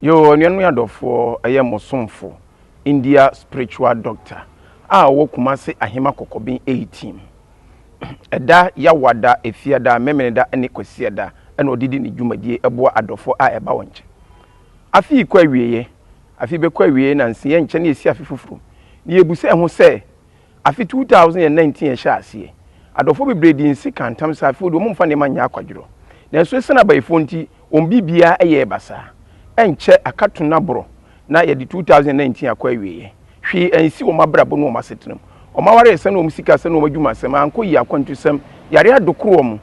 Yoo anuanom ne adɔfoɔ, ɛyɛ mo somfo India spiritual doctor a ɔwɔ Kumasi Ahema Kɔkɔben 18. Ɛda Yawada, Efiada, Memeneda ne Kwasiada ɛna ɔde di ne dwumadie ɛboa adɔfoɔ a ɛba wɔn nkyɛn. Afe yi kɔ awieɛ, afe bɛkɔ awieɛ na nseɛ nkyɛ ne yɛsi afe foforɔ mu. Na yɛbusa ɛho sɛ Afe 2019 a ɛhyɛɛ aseɛ, adɔfoɔ bebree dii nse kaa ntam sɛ afei deɛ wɔmfa nneɛma nyɛ akwadworɔ. Nanso ɛsiane abayifoɔ nti, wɔn biribiara yɛɛ basaa. Ɛnkyɛ aka no aborɔ na yɛde 2019 akɔ awieeɛ. Hwee ansi wɔn abrabɔ ne wɔn asetena mu. Wɔn awaresɛm ne wɔn sikasɛm ne wɔn adwumasɛm ankɔ yie, akwantusɛm, yareɛ adokoro wɔn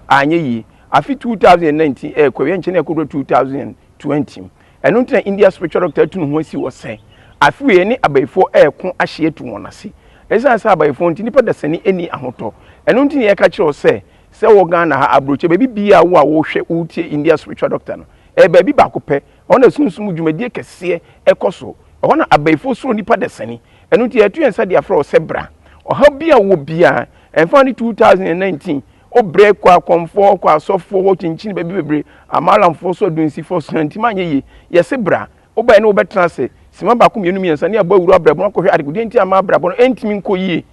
anyɛ yie. Afe 2019 ɛrekɔ awieeɛ, ɛnkyɛ na yɛakɔduru 2020 mu. Ɛno nti na India spiritual doctor atu ne ho asi hɔ sɛ afe wei ɛne abayifoɔ ɛreko ahye atu wɔn ase. Ɛsiane sɛ abayifoɔ nti nnipa dasani nni ahotɔ. Ɛno nti na yɛka kyerɛ wo sɛ, sɛ wɔ Ghana ha, aburokyire, baabi biara wo a wohwɛ wotie India spiritual doctor no, ɛyɛ baabi baako pɛ. Ɛhɔ na sunsum dwumadie kɛseɛ ɛkɔ so. Ɛhɔ na abayifoɔ suro nnipa dasani. Ɛno nti yɛto yɛn nsa de afrɛ wo sɛ bra. Ɔhaw bi a wowɔ biara, ɛmfa ho ne 2019 Wobrɛ kɔ akɔmfoɔ hɔ, kɔ asɔfoɔ hɔ, kyinkyini baabi bebree, amalamfoɔ so, adunsifoɔ so, nti manyɛ yie. Yɛse bra, wobaeɛ ne wobɛtena ase, sima baako mmienu mmiɛnsa ne abɔ awura abrabɔ no akɔhwɛ adekodeɛ nti ama abrabɔ no ɛntumi nkɔ yie.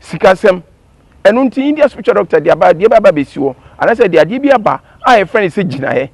Sikasɛm. Ɛno nti India spiritual doctor de aba adeɛ bi aba abɛsi hɔ, anaasɛ de adeɛ bi aba a yɛfrɛ no sɛ gyinaeɛ,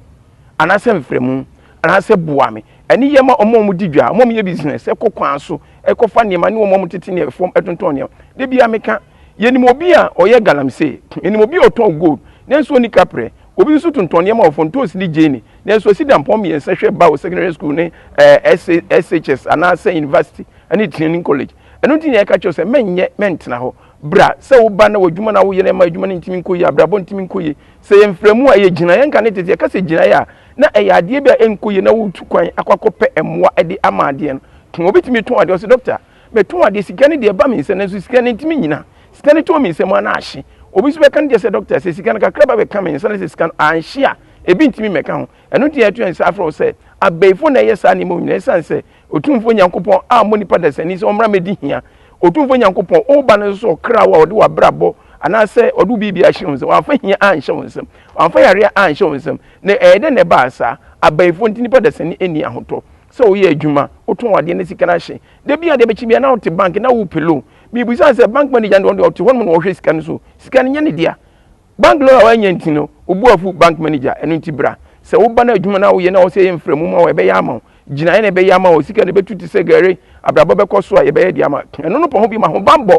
anaasɛ mfrɛmu, anaasɛ boa me. Ɛne yɛ ma wɔn a wɔdi dwa, wɔn a wɔyɛ business, ɛkɔ kwan so, ɛkɔfa nneɛma ne wɔn a wɔtete nneɛma fam ɛtontɔn nneɛma. Da biara meka, Yɛnim obi a ɔyɛ galamsey, yɛnim obi a ɔtɔn gold nanso ɔnni kaprɛ, obi nso tontɔn nneɛma wɔ fam, ntoosi ne gyeene, nanso ɔsi dampɔn mmiɛnsa hwɛ ba wɔ secondary school ne eh, SHS anaasɛ university ne training college. Ɛno nti na yɛka kyerɛ sɛ mɛnyɛ mɛntena hɔ. Bra sɛ woba na w'adwuma na woyɛ no ɛma adwuma no ntumi nkɔ yie, abrabɔ ntumi nkɔ yie. Sɛ yɛ mfrɛmu a ɛyɛ gyinaeɛ nka ne tete yɛka sɛ gyinaeɛ a na ɛyɛ adeɛ bi a ɛnkɔ yie na wotu kwan akɔ akɔpɛ mmoa de ama adeɛ no. Obi tumi tɔn adeɛ ɔsɛ dɔkta Metɔn adeɛ, sika no deɛ ɛba me nsam nanso sika no ntumi nnyina. Sika no tɔ me nsam a na ahye. Obi nso bɛka no deɛ sɛ dɔkta sɛ sika no kakra ba bɛka me nsa na sɛ sika no anhye a ebi ntumi mmɛka ho. Ɛno nti na yɛto yɛn nsa afrɛ wo sɛ abayifoɔ na ɛyɛ saa nneɛma nyinaa ɛsiane sɛ Otumfoɔ Nyankopɔn ammɔ nipa dasani sɛ ɔmmra mmɛdi hia. Otumfoɔ Nyankopɔn woba no nso sɛ ɔkra wo a ɔde w'abrabɔ anaasɛ ɔde wo biribi ahyɛ wo nsam. Wamfa hia anhyɛ wo nsam. Wamfa yareɛ anhyɛ wo nsam. Na ɛyɛ dɛn na ɛbaa saa? Abayifoɔ nti nipa dasani nni ahotɔ. Sɛ woyɛ adwuma, wotɔn adeɛ na sika no ahye. Da bi a deɛ bɛkye bia na wote bank na wopɛ loan. Mebisa sɛ bank manager no deɛ ɔte hɔ nom na ɔhwɛ sika no so. Sika no nyɛ ne dea. Bank loan a wanya nti no, obu afu bank manager. Ɛno nti bra. Sɛ woba na adwuma no a woyɛ na wɔsɛ yɛ mfrɛmu ma wo, ɛbɛyɛ ama wo. Gyinaeɛ na ɛbɛyɛ ama wo. Sika no bɛtu te sɛ gari. Abrabɔ bɛkɔ so a yɛbɛyɛ de ama. Ɛno no pɔ ho bi ma ahobammɔ.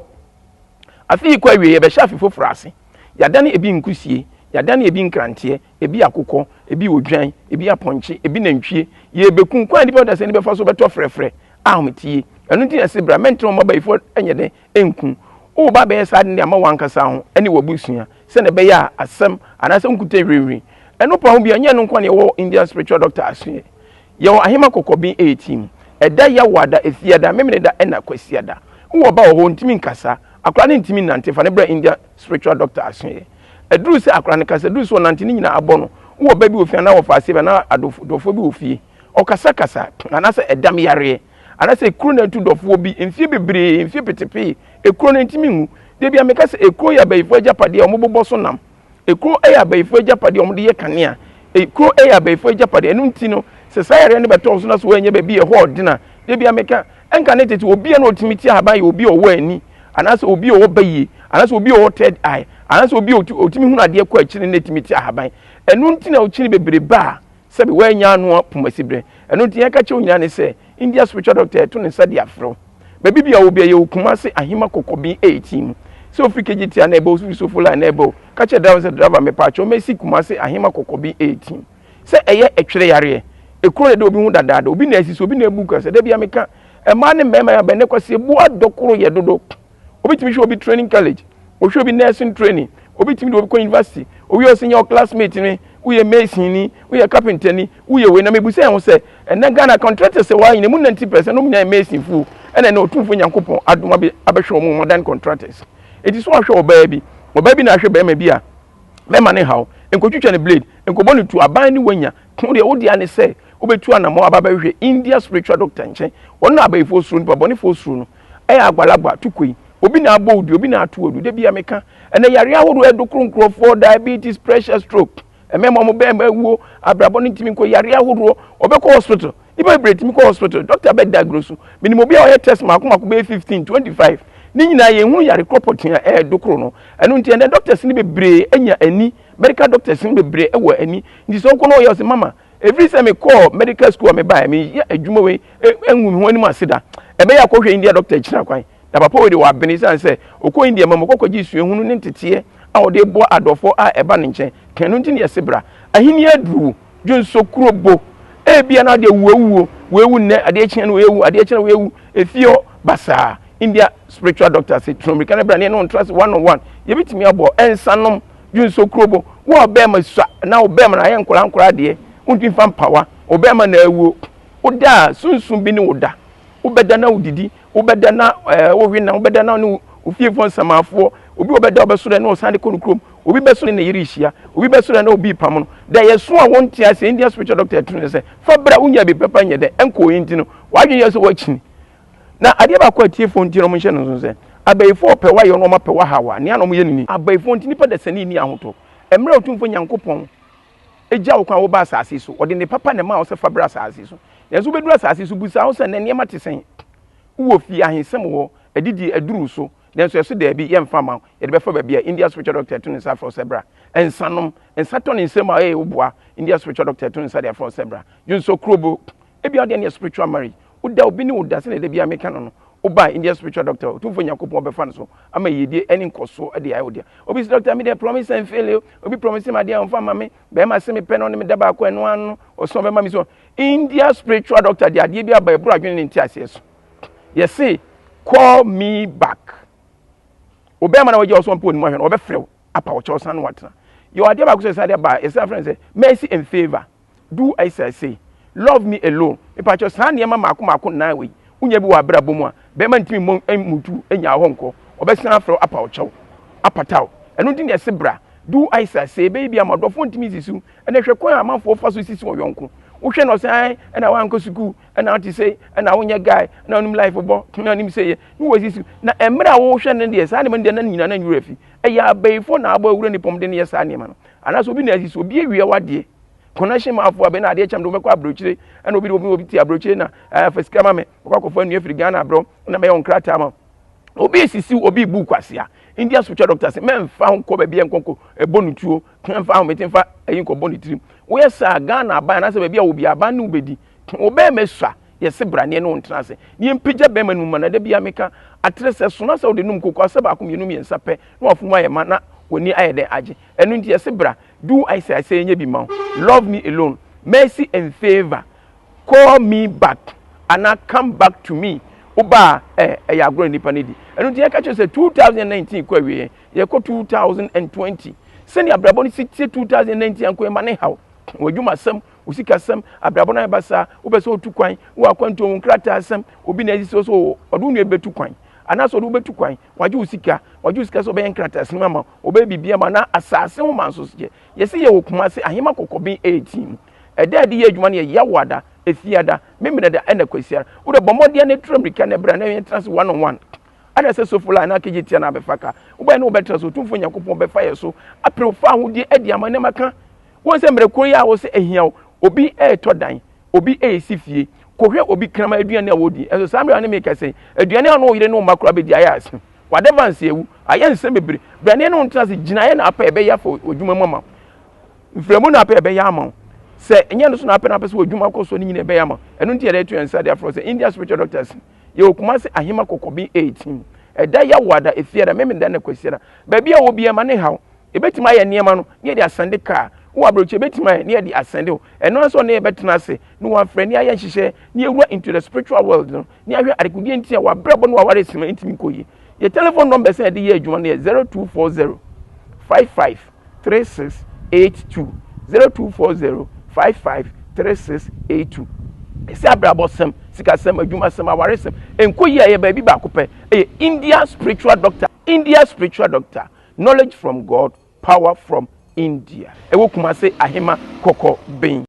Afe yi kɔ awie yɛbɛhyɛ afe foforɔ ase. Yɛadane ebi nkusie, yɛadane ebi nkranteɛ, ebi akokɔ, ebi odwan, ebi apɔnkye, ebi nantwie. Yɛrebɛku kwan a nnipa dasani bɛfa so bɛtɔ frɛfrɛ a ahometeɛ. Ɛno nti na ɛse bra mɛntena wɔn abayifoɔ nyɛ dɛn nku. Woreba abɛyɛ saa ade no de ama w'ankasa ho ne w'abusua sɛdeɛ ɛbɛyɛ a asɛm anaasɛ wonkutɛ nhwirenhwiren. Ɛno pa ho bio, ɛnyɛ ɛno nko na yɛwɔ Indian spiritual doctor asoɛ. Yɛwɔ Ahema Kɔkɔben 18. Ɛda Yawoada, Efiada, Memeneda ɛna Kwasiada. Wowɔ ba wɔ hɔ ɔntumi nkasa, akwadaa no ntumi nnante, fa no bra India spiritual doctor asoɛeɛ. Ɛduru sɛ akwadaa no kasa, ɛduru sɛ ɔnante ne nyinaa abɔ no. Wowɔ ba bi wɔ fie anaa wɔfa aseɛ bi anaa adɔfoɔ bi wɔ fie, ɔkasakasa anaasɛ ɛdam yareɛ anaasɛ ekuro na atu dɔfoɔ bi mfie bebree, mfie petepee, ekuro no ntumi nwu. Da bi a meka sɛ ekuro yɛ abayifoɔ agyapadeɛ a wɔbobɔ so nam. Ekuro yɛ abayifoɔ agyapadeɛ a wɔde yɛ kanea. Ekuro yɛ abayifoɔ agyapadeɛ. Ɛno nti no, sɛ saa yareɛ no bɛtɔ wo so na sɛ woannya baabi a ɛhɔ ɔden a, da bi a meka, ɛnka ne tete obi a na ɔtumi te ahaban yɛ obi a ɔwɔ ani, anaasɛ obi a ɔwɔ bayie, anaasɛ obi a ɔwɔ third eye, anaasɛ obi a ɔtumi hunu adeɛ kɔ akyiri na ɛtumi te ahaban. Ɛno nti na ɔkyini bebrebe a sɛbe woannya ano apomasiberɛ. Ɛno nti yɛka kyerɛ wo nyinaa ne sɛ, India spiritual doctor ɛto ne nsa de afrɛ wo. Baabi bi a wɔ bia yɛwɔ Kumasi Ahima Kɔkɔbin 18 mu. Sɛ ofiri Kejetia na ɛbɛ o, ofiri Sofoline na ɛbɛ o, ka kyerɛ driver sɛ driver mepaakyɛw mɛsi Kumasi Ahima Kɔkɔbin 18. Sɛ ɛyɛ ɛtwerɛ yareɛ, ekuro na ɛda obi ho dadaada, obi na asisi, obi na abu kasa. Da bia meka, mmaa ne mmarima yɛ abɛn ne kwasi ebu adɔ koro yɛ dodo. Obi tumi hwɛ obi training college, ohwɛ obi nursing training, obi tumi de obi kɔ university, owi ɔsɛ nyɛ classmate ni, woyɛ mason ni, woyɛ carpenter ni, woyɛ wei na mebusa yɛn ho sɛ ɛnɛ Ghana contractors wɔ ha nyina mu 90% no nyinaa yɛ mason fo ɛna ɛnɛ Otumfoɔ Nyankopɔn adom abɛhwɛ wɔn wɔn adan contractors. Eti so ahwɛ ɔbaa bi, ɔbaa bi na ahwɛ bɛrima bi a bɛrima ne haw, nkotwitwa ne blade, nkɔbɔ ne tu, aban ne wanya. Wo deɛ wo dea ne sɛ wobɛtu anamɔ aba bɛhwehwɛ India spiritual doctor nkyɛn. Wɔn na abayifoɔ suro, nipa bɔnefoɔ suro no. Ɛyɛ agbalagba, tukoi. Obi na abɔ wo dua, obi na ato wo adu. Da bi a meka, ɛnɛ yareɛ ahodoɔ ɛdokoro nkurɔfoɔ, diabetes, pressure, stroke. Ɛmɛma wɔn bɛrima awuo, abrabɔ no ntumi nkɔ, yareɛ ahodoɔ. Ɔbɛkɔ hospital. Nipa bebree tumi kɔ hospital, doctor bɛ diagnose. Minim obi a ɔyɛ test mako mako bɛyɛ 15, 25. Ne nyinaa yɛn hu yare korɔ pɔtee a ɛyɛ dokoro no. Ɛno nti ɛnɛ doctors no bebree anya ani, medical doctors no bebree wɔ ani. Nti sɛ ɔkɔ no ɔyɛ ɔsɛ mama, ɛfiri sɛ mekɔɔ medical school a mebaeɛ, meyɛ adwuma wei ɛngu me ho anim ase da. Ɛbɛyɛ akɔhwɛ India doctor akyira kwan. Na papa wei de wabene sane sɛ ɔkɔ India ma mɔkɔkɔgye suahunu ne nteteɛ a ɔde boa adɔfoɔ a ɛba ne nkyɛn. Ɛno nti ne yɛse bra. Ahenni aduru dwonso kuro bo. Ebia na adeɛ wu awuo, wewu nnɛ, adeɛ kyea no wewu, adeɛ kyea no wewu, efie hɔ basaa. India spiritual doctor se tunu mmirika no bra ne ɛne ntra se one on one. Yɛbɛtumi abɔ ɛnsa nom dwonso kuro bo. Wo a ɔbɛrima sua na ɔbɛrima na ayɛ nkora nkora adeɛ, wontumi mfa mpawa, ɔbɛrima na awuo. Woda a sunsun bi ne wo da. Wobɛda na wodidi, wobɛda na ɛɛ wowe na wobɛda na ne wo fiefoɔ nsamafoɔ. Obi wɔbɛda ɔbɛso dɛ na ɔsan de kɔ no kurom. Obi bɛso ne ne yere hyia. Obi bɛso dɛ na obi pam no. Da yɛso a wɔnte ase India spiritual doctor ɛto ne sɛ fa bra wonya bi pɛpɛ nyɛ dɛ ɛnkɔ oyi nti no wadwene yɛ sɛ wakyini. Na adeɛ baako a atiefoɔ nti no ɔmo nhyɛ no nso sɛ abayifoɔ pɛ wayɛ no ɔmo apɛ wahaw a nea na ɔmo yɛ no ni. Abayifoɔ nti nipa dasani ni ahotɔ. Mmerɛ Otumfoɔ Nyankopɔn egya wo kwan a woba asase so, ɔde ne papa na ɛmaa wo sɛ fa bra asase so. Nanso wobɛduru asase so busa wo sɛ nnɛ nneɛma te sɛn? Wowɔ fie, ahensɛm wɔ hɔ, adidie aduru so, nanso ɛso daabi, yɛmfa mma wo, yɛde bɛfa baabi a India spiritual doctor to ne nsa afrɛ wo sɛ bra. Nsa nom, nsa tɔ ne nsam a ɛyɛ wo boa, India spiritual doctor to ne nsa de afrɛ wo sɛ bra. Dwonsɔ kurobo, ebia wodeɛ no yɛ spiritual marriage, woda obi ne wo da sɛdeɛ da biara meka no no, woba a India spiritual doctor, Otumfoɔ Nyankopɔn bɛfa no so ama yiedie ne nkɔsoɔ de ayɛ wo dea. Obi sɛ doctor me deɛ promise and fail o, obi promise me adeɛ a ɔmfa mma me, bɛrima se mepɛ no ɔne me da baako ɛno ano no, ɔsɛ ɔbɛma me so. India spiritual doctor de adeɛ bi aba ɛboro adwene ne nteaseɛ so. Yɛse call me back. Obɛrima na wagya ɔsɔ mpo onim ahwɛ no, ɔbɛfrɛ wo apa wo kyɛw san no watena. Yɛwɔ adeɛ baako sɛ yɛsan de aba a yɛsan frɛ no sɛ mercy and favour. Do as I say. Love me alone. Mepakyɛw saa nneɛma mmaako mmaako nnan wei, wonya bi wɔ abrabɔ mu a, bɛrima ntumi mmɔ mmutu nnyaa hɔ nkɔ. Ɔbɛsan afrɛ wo apa wo kyɛw, apata wo. Ɛno nti na yɛse bra. Do as I say. Ɛbɛyɛ bi ama ɔdɔfoɔ ntumi nsisi wo. Ɛnɛ hwɛ kwan a amanfoɔ fa so sisi wɔn yɔnko. Wohwɛ na ɔsɛ ae, ɛna woankɔ sukuu, ɛna wote sei, ɛna wonyɛ guy, ɛna wonim life bɔ, ɛna wonim sei yɛ, na wɔsisi. Na mmerɛ a wohwɛ no deɛ, saa nneɛma no deɛ na ne nyinaa na ne werɛ afi. Ɛyɛ abayifoɔ na abɔ awura nipa mu de no yɛ saa nneɛma no. Anaasɛ obi na asisi, obi awia w'adeɛ. Connection maafo abɛn na adeɛ kyɛm de wɔbɛkɔ aburokyire, ɛna obi de obi obi te aburokyire na ɛɛ fa sika ma me, wɔkɔ akɔfa nnua firi Ghana abrɛw na mɛyɛ wɔn krataa ma obi esisi obi bu kwasia. India spiritual doctor sɛ mɛnfa ho nkɔ baabi a nkɔnkɔ ɛbɔ ne tuo, mɛnfa ho mɛte nfa ɛyi nkɔbɔ ne tirim. Woyɛ saa Ghana aban anaasɛ baabi a obi aban ne wobɛdi wɔbɛn mɛsua yɛse braneɛ ne wo ntena ase ne yɛmpagya bɛrima no mu ma na da bia meka atere sɛ so na sɛ wode nom koko asɛ baako mmienu mmiɛnsa pɛ na wafom ayɛ ma na w'ani ayɛ dɛn agye. Ɛno nti yɛse bra. Do I say I say nyɛ bi ma wo. Love me alone, mercy and favour, call me back anaa come back to me. Woba a eh, ɛyɛ agorɔ na nipa no di. Ɛno nti yɛka kyerɛ sɛ 2019 kɔ awieɛ, yɛkɔ 2020. Sɛnea abrabɔ no si tie 2019 anko ɛma ne haw. W'adwumasɛm, wo sikasɛm, abrabɔ no ayɛ basaa, wopɛ sɛ wotu kwan, wowɔ akwantuo, wo nkrataasɛm, obi na asisi wo so, ɔde wo nua bi bɛtu kwan. Anaasɛ ɔde wo bɛtu kwan, wagye wo sika, wagye wo sika sɛ ɔbɛyɛ nkrataasɛm ama wo, ɔbɛyɛ biribi ama na asase ho ma nso yɛ. Yɛsi yɛwɔ Kumasi, Ahema Kɔkɔben 18 mu. Ɛda a yɛde yɛ adwuma no yɛ Yawoada, Efiada, Memeneda ɛna Kwasiada. Wode bɔ mmɔden na tura mmirika na bra na yɛntena ase one on one. Ada sɛ Sofola anaa Kejetia na abɛfa ka. Wobɛyɛ ne wobɛtena so, Otumfoɔ Nyankopɔn bɛfa yɛ so apere wo fawohodie adi ama nneɛma ka. Wohu sɛ mmerɛ koro yi a wose ahia wo, obi retɔ dan, obi resi fie, kɔhwɛ obi kraman aduane a wɔdi. Ɛnso saa mmerɛ a ne meka sɛ aduane a ɔne wo yere ne wo mma koraa bɛdi ayɛ ase. W'advance awu, ayɛ nsɛm bebree. Bra ne ne wo ntena ase, gyinaeɛ na apɛ ɛbɛyɛ afa w'adwuma mu ama wo. Mfrɛmu na apɛ ɛbɛyɛ ama wo. Sɛ ɛnyɛ no so na apɛ na apɛ sɛ w'adwuma kɔ so ne nyina ɛbɛyɛ ama wo. Ɛno nti yɛde to yɛn nsa de afrɛ sɛ India Spiritual Doctors. Yɛwɔ Kumasi Ahema Kɔkɔben 18. Ɛda Yawoada, Efiada, Memenda ne Kwasiada. Baabi a wɔ biara ma ne haw. Yɛbɛtumi ayɛ nneɛma no na yɛde asɛnde kaa. Wowɔ abrɛkyɛ yɛbɛtumi ayɛ na yɛde asɛnde wo. Ɛno ara sɛ ɔne yɛbɛtena ase na wafrɛ ne ayɛ nhyehyɛ na yɛwura into the spiritual world no na yɛahwɛ adekodeɛ nti a wabrabɔ ne waware sima ntumi nkɔ yie. Yɛ telephone numbers a yɛde yɛ adwuma no yɛ 0240 55 36 82 0240 55 36 82. Ɛsɛ abrabɔsɛm, sikasɛm, adwumasɛm, awaresɛm nkɔ yie a yɛ baabi baako pɛ ɛyɛ India spiritual doctor. India spiritual doctor. Knowledge from God, power from India. Ɛwɔ Kumase Ahema Kɔkɔ Ben.